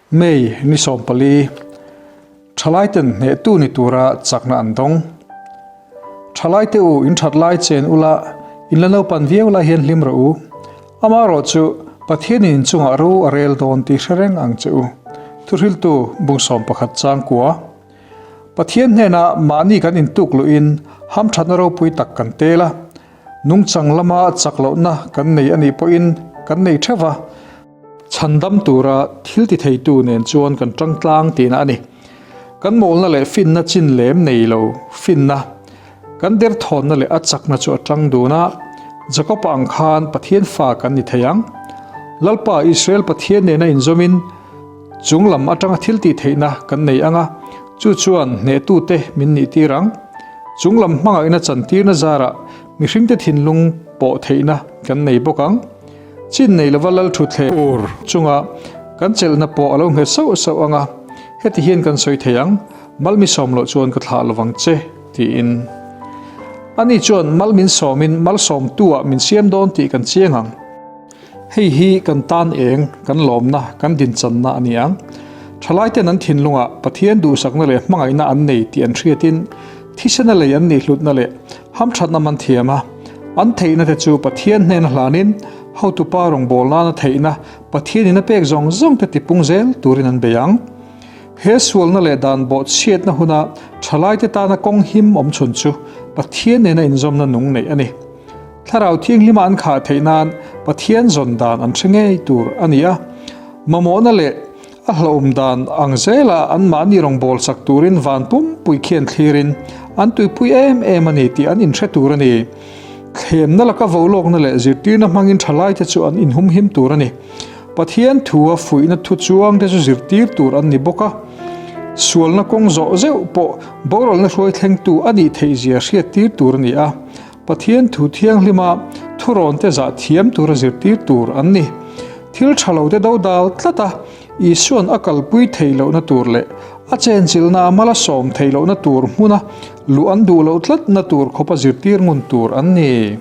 May ni 14, Thalaiten hnehtu ni tura chakna an dawng. Thalaite u in that lai chen ula, in la naupan viau lai hian hlim rawh u. Amaherawh chu Pathianin in chungah ro a rel dawn tih hre reng ang che u. Thuhriltu bung 11 changkua. Pathian hnenah mahni kan intuk luhin hamthatna ropui tak kan tel a. Nungchang lama chak lohna kan nei a nih pawhin kan nei theuh va. Chhandam tura thil ti theitu nen chuan kan tang tlang tihna a ni. Kan mawlna leh finna chin lem nei lo finna, kan derthawnna leh a chakna chu a tang dun a, Jakob-a ang khan Pathian fa kan ni thei ang. Lalpa Israel Pathian nena inzawmin chung lam atanga thil tih theihna kan nei ang a, chu chuan hnehtute min nihtir ang. Chung lam hmangaihna chantirna zarah mihringte thinlung pawh theihna kan nei bawk ang. Chin nei lova lal thutthleng ur chunga kan chelhna pawh a lo nghet sauh sauh ang a, heti hian kan sawi thei ang, Mal mi sawm loh chuan ka thlah lovang che, tiin. Ani chuan mal min sawmin malsawmtu-ah min siam dawn tih kan chiang ang. Hei hi kan tan eng, kan lawmna, kan dinchanna a ni ang. Thalaiten an thinlungah Pathian duhsakna leh hmangaihna an nei tih an hriatin thisena lei an nih hlutna leh Hamthatna man thiam a, an theihna te chu Pathian hnena hlanin hotupa rawngbâwl nana theihna Pathianin a pek zawng zawng te tipung zel turin an bei ang. He sualna leh dan bawhchhiatna huna thalaite tana kawng him awm chhun chu Pathian nena inzawmna nung neih a ni. Thlarau Thianghlima an khah theih nan Pathian zawn dan an hre ngei tur a ni a, mamawhna leh A hlauhawm dan ang zela anmahni rawngbâwl sak turin van pumpui khian thlirin an tuipui em em a ni tih an inhre tur a ni. Thlemna laka volawkna leh zirtirna hmangin thalaite chu an inhumhim tur a ni. Pathian thua fuihna thu chuangte chu zirtir tur an ni bawk a. Sualna kawng zawh zeuh pawh boralna hruai thlengtu a nih theihzia hriattir tur a ni a. Pathian thu thianghlima thurawnte zah thiam tura zirtir tur an ni. Thil tha lote do dal tlat a, Isua'n a kalpui theih lohna tur leh a chenchilhna a mal a sawm theih lohna tur hmuna luh an duh loh tlatna tur khawpa zirtir ngun tur an ni.